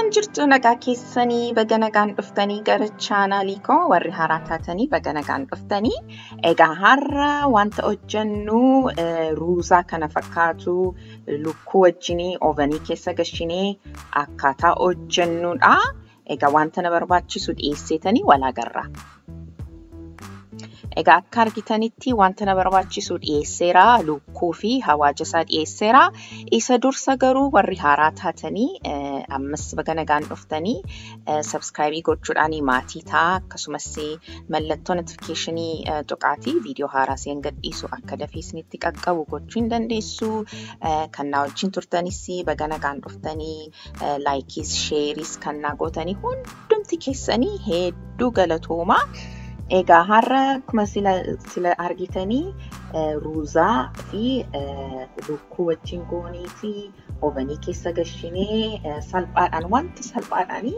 Akkam jirtu nagaa keessanii baga nagaan dhuftanii gara chaanaalii koo warri haaraa taatanii baga nagaan dhuftanii. Egaa har'a wanta hojjennu ruuzaa kana fakkaatu lukkuu wajjinii ovenii keessa gashinee akkaataa hojjennudha. Egaa wanta na barbaachisu dhiyeessitanii wal agarra. Egaa akka argitanitti wanta na barbaachisu dhiyeesseera. Lukkuu fi hawaaja isaa dhiyeesseera. Isa dursa garuu warri haaraa taatanii ammas baga nagaan dhuftanii sabskraayibii gochuudhaan maatii ta'a. Akkasumas mallattoo notifikeeshinii tuqaatii viidiyoo haaraa isin gadhiisu akka dafee isinitti qaqqabu gochuu hin dandeessu. Kan na wajjin turtanis baga nagaan dhuftanii laayikiis sheeriis kan na gootanii hundumti keessanii hedduu galatooma. Egaa har'a akkuma sila argitanii ruuzaa fi lukkuu wajjin gooniiti ovenii keessa gashinee salphaadhaan wanta salphaadhaan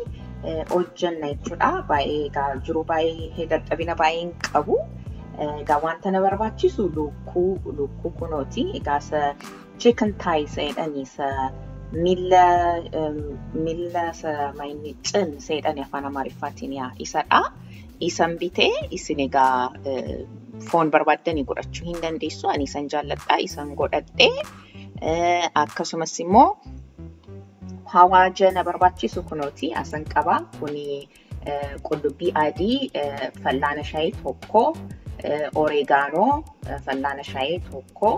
hojjenna jechuudha. Baay'ee egaa jiru baay'ee dadhabina baay'ee hin qabu. Egaa wanta na barbaachisu lukkuu kunooti. Egaa isa chicken thighs jedhani isa miilla isa cin jedhani afaan Amaariffaatiin yaa isadha. Isan bitee isin egaa foon barbaaddanii godhachuu hin dandeessu. Ani isan jaalladha. Isan godhadhee akkasumas immoo hawaaja na barbaachisu kunooti asan qaba. Kuni qullubbii adii fallaana shaayii tokko, oreegaanoo fallaana shaayii tokko,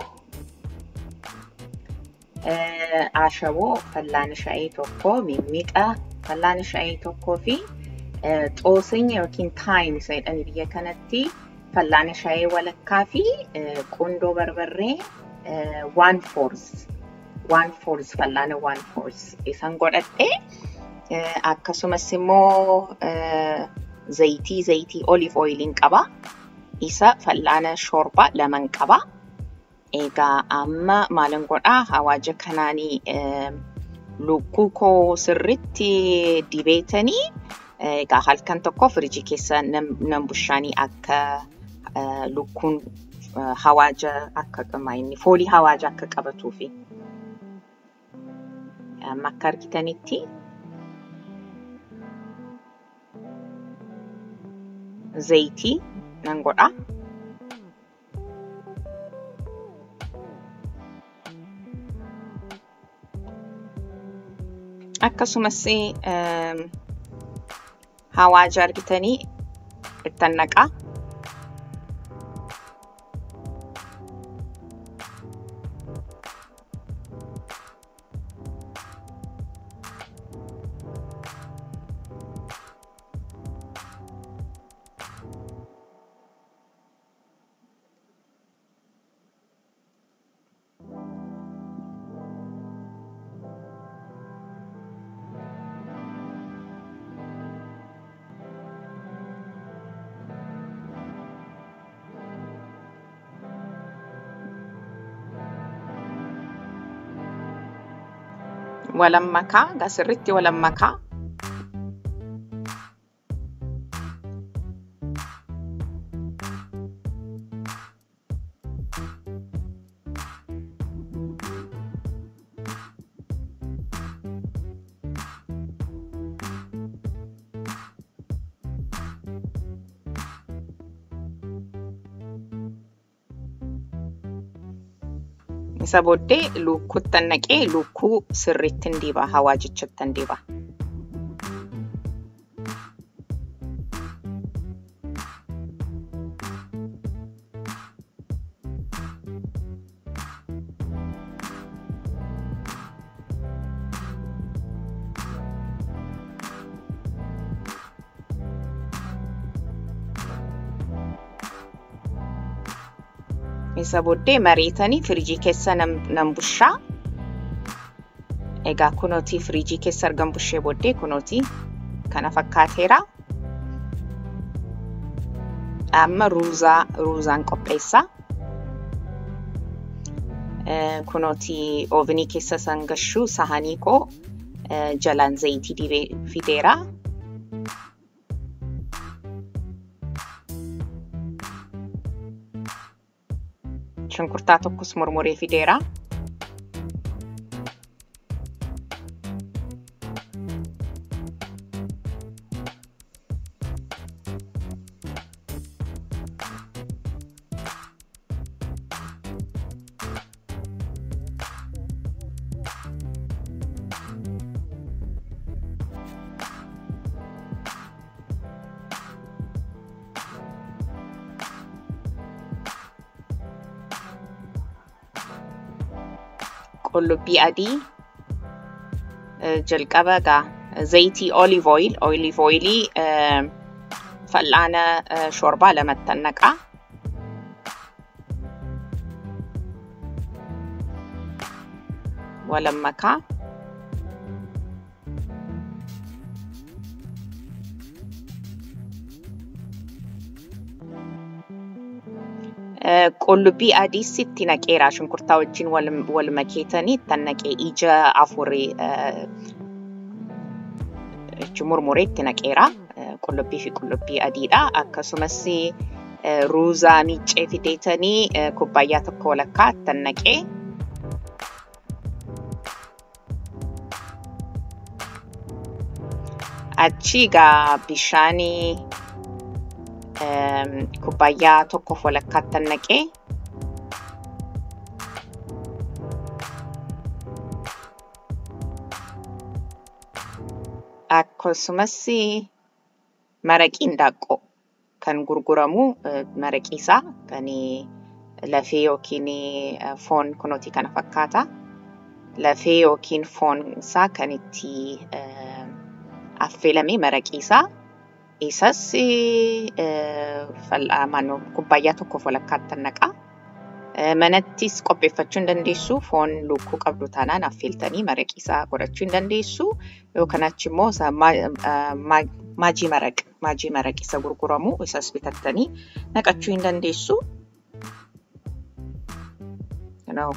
ashaboo fallaana shaayii tokko, mimmixa fallaana shaayii tokkoo fi xoosenya yookiin thyme isa jedhani biyya kanatti fallaana shaayii walakkaa fi qundoo barbarree 1/4 fallaana 1/4 isan godhadhee akkasumas immoo zayitii olive oiliin qaba. Isa fallaana shorbaa 2 qaba. Egaa amma maalan godhaa hawaaja kanaanii lukkuu koo sirriitti dibeetanii egaa halkan tokko firiijii keessa nan bushaanii akka lukkuun hawaaja akka inni foolii hawaaja akka qabatuufi. Amma akka argitanitti zayitii nan godha. Akkasumas hawaaja argitanii ittan naqaa. Walammakaa egaa sirriitti walammakaa. Isa booddee lukkuuttan naqee lukkuu sirriitti hin diba hawaajichattan diba. Isa booddee mariitanii firiijii keessa nan bushaa. Egaa kunootii firiijii keessa argan bushee booddee kunootii kana fakkaateera. Amma ruuzaan qopheessa. Kunootii ovenii keessa san gashuu sahanii koo jalaan zayitii dibee fideera. Shunkurtaa tokkos murmuree fideera. Qullubbii adii jalqaba egaa zayitii olive oil, olive oilii fal'aana shorbaa lamattan naqaa. Walammakaa. Qullubbii adiis itti naqeera shunkurtaa wajjin wal makeetanii ittan naqee ija afurii jechuun murmuree itti naqeera. Qullubbii fi qullubbii adiidha. Akkasumas ruuzaa miiccee fideetanii kubbaayyaa tokko walakkaa ittan naqee. Achi egaa bishaanii kubbaayyaa tokkoof walakkaatti naqee akkasumas maraqii hindaaqqoo kan gurguramu maraqii isaa kan lafee yookiin foon kunooti kana fakkaata. Lafee yookiin foon isaa kan itti affeelame maraqii isaa. Isas kubbaayyaa tokkoof walakkaatti naqa. Manattis qopheeffachuu hin dandeessu. Foon lukkuu qabdu taanaan affeeltanii maraqii isaa godhachuu hin dandeessu. Yookaan achi immoo maajii maraq, maajii maraq isa gurguramu isas bitattanii naqachuu hin dandeessu.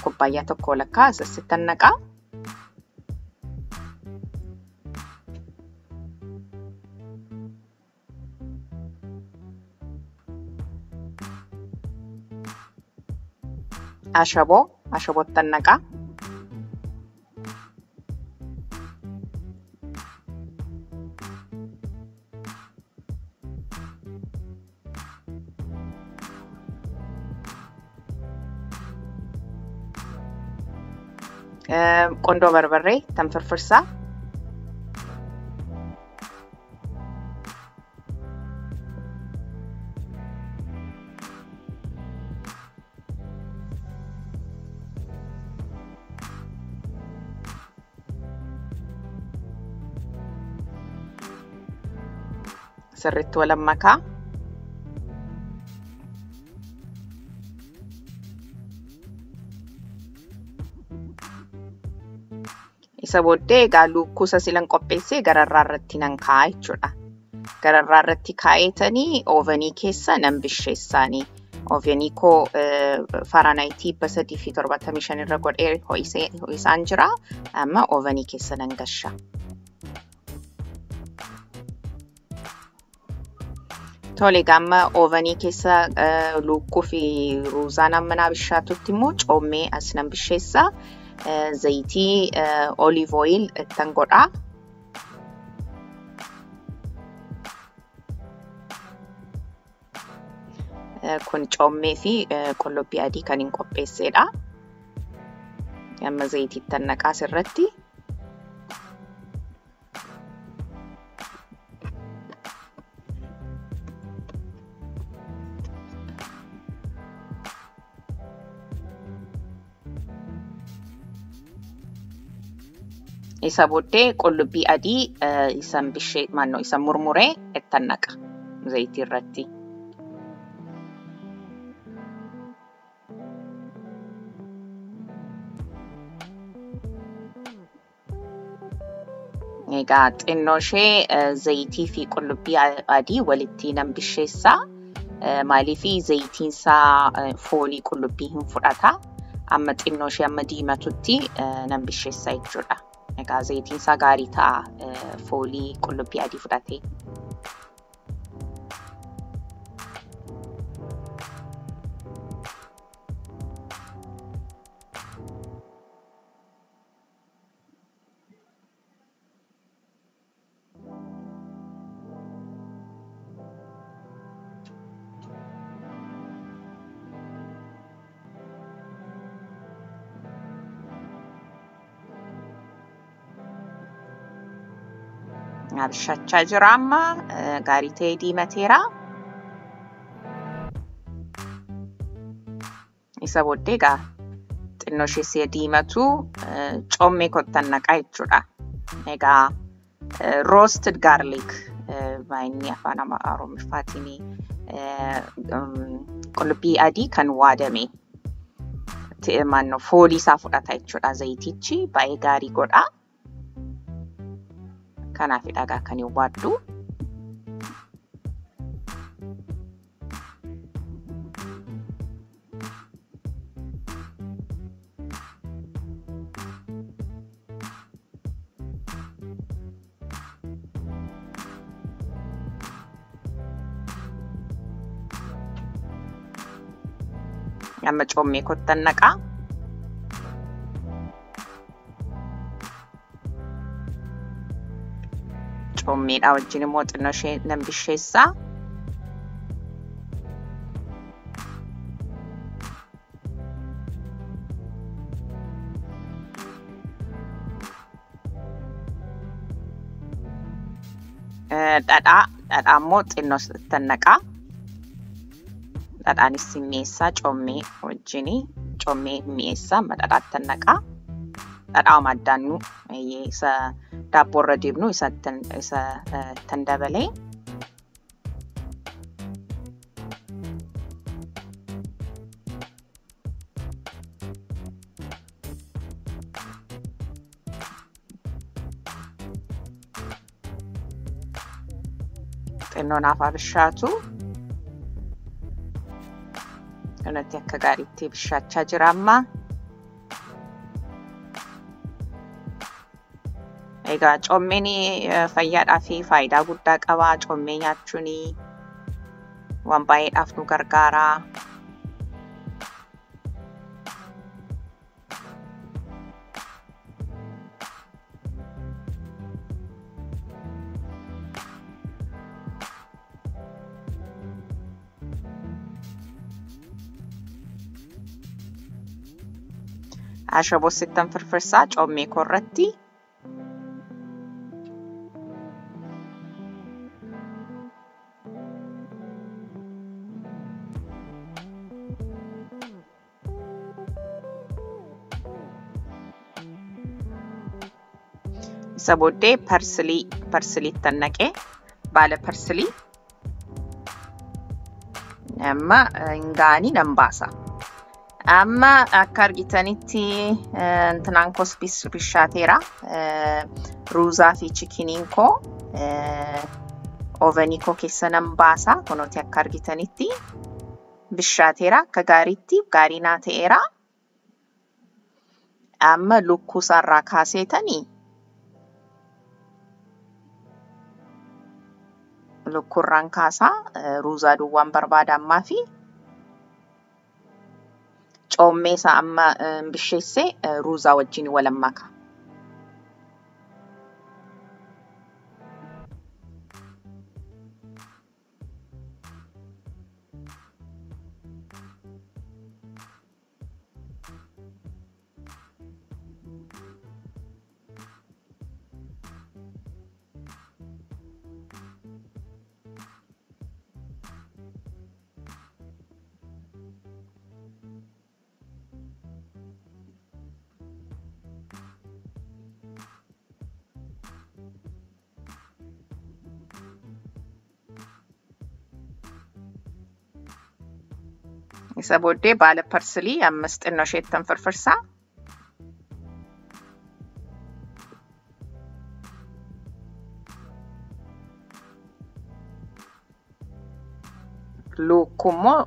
Kubbaayyaa tokko walakkaa isas ittan naqa. Ashaboo, ashaboottan naqa. Qondoo barbarree tan firfirsaa. Sirriitti wal makaa. Isa booddee egaa lukkuu isa silan qopheessee gararraa irratti nan kaa'a jechuudha. Gararraa irratti kaa'eetanii ovenii keessa nan bisheessaanii. Ovenii koo Fahrenheit 375 irra godhee ho'isaan jira. Amma ovenii keessa nan gasha. Tole egaa amma ovenii keessa lukkuu fi ruuzaan amma naa bishaatutti immoo coommee as nan bisheessa. Zayitii olive oil ittan godhaa. Kun coommee fi qullubbii adii kan hin qopheessedha. Amma zayitii ittan naqaa asirratti. Isa booddee qullubbii adii isan bishee mannoo isa murmuree ittan naqa zayitii irratti. Egaa xinnoo ishee zayitii fi qullubbii adii walitti nan bisheessaa. Maaliif zayitiin isaa foolii qullubbii hin fudhata. Amma xinnoo ishee amma diimatutti nan bisheessa jechuudha. Egaa zayitiin isaa gaarii ta'a foolii qullubbii adii fudhatee. Bishaachaa jira amma gaarii ta'ee diimateera. Isa booddee egaa Xinnoo ishee si'a diimatu commee kottan naqaa jechuudha. Egaa roasted garlic baay'inni afaan Oromiffaatiin qullubbii adii kan waadame foolii isaa fudhata jechuudha. Zayitichi baay'ee gaarii godha. Kanaafidha egaa kan hin waaddu. Amma commee kottan naqaa. Commeedhaa wajjin immoo xinnoo ishee nan bisheessaa. Dhadhaa immoo xinnoo ittan naqaa. Dhadhaanis mi'eessaa commee wajjin commee mi'eessaa amma dhadhaatti naqaa. Dhadhaama addaannu isa daabboo irra dibnu isa ittan dabalee. Xinnoo naaf haa bishaatu. Kanatti akka gaariitti bishaachaa jira amma. Egaa commeen fayyaadhaa fi faayidaa guddaa qaba. Commee nyaachuun waan baay'eedhaaf nu gargaara. Ashaboo sittan firfirsaa commee koorratti. Isa booddee parsiliittan naqee baala parsilii amma hingaanii nan baasa. Amma akka argitanitti intinaan koos bishaateera. Ruuzaa fi chikiniin koo ovenii koo keessa nan baasa. Kunooti akka argitanitti bishaateera. Akka gaariitti gaarii naa ta'eera. Amma lukkuu isaarraa kaaseetanii lukkuurraan kaasaa ruuzaa duwwaan barbaada ammaa fi commee isaa amma bisheessee ruuzaa wajjin wal maka. Isa booddee baala parsilii ammas xinnoo isheettan firfirsaa. Lukkuu immoo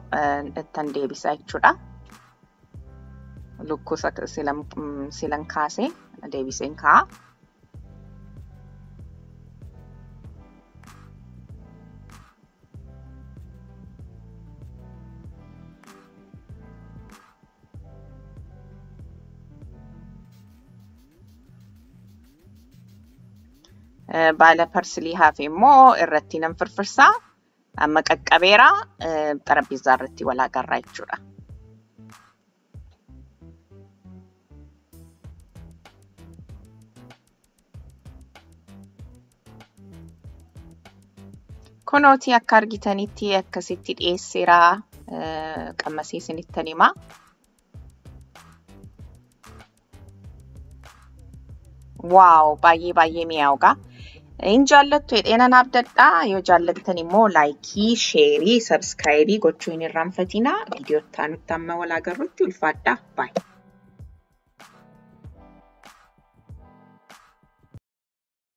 ittan deebisaa jechuudha. Lukkuu silan kaasee deebiseen kaa'a. Baala parsilii hafe immoo irratti nan firfirsaa. Amma qaqqabeera xarapheezaa irratti wal agarraa jechuudha. Kunooti akka argitanitti akkasitti dhiyeesseera. Qammasee isinittan hima. Wow, baay'ee baay'ee mi'aawugaa. Hin jaallattu jedhee abdadhaa. Yoo jaallattan immoo like, share, subscribe gochuu hin irraanfatinaa. Viidiyoo itti aanutti amma wal agarrutti ulfaadhaa. Baay'ee.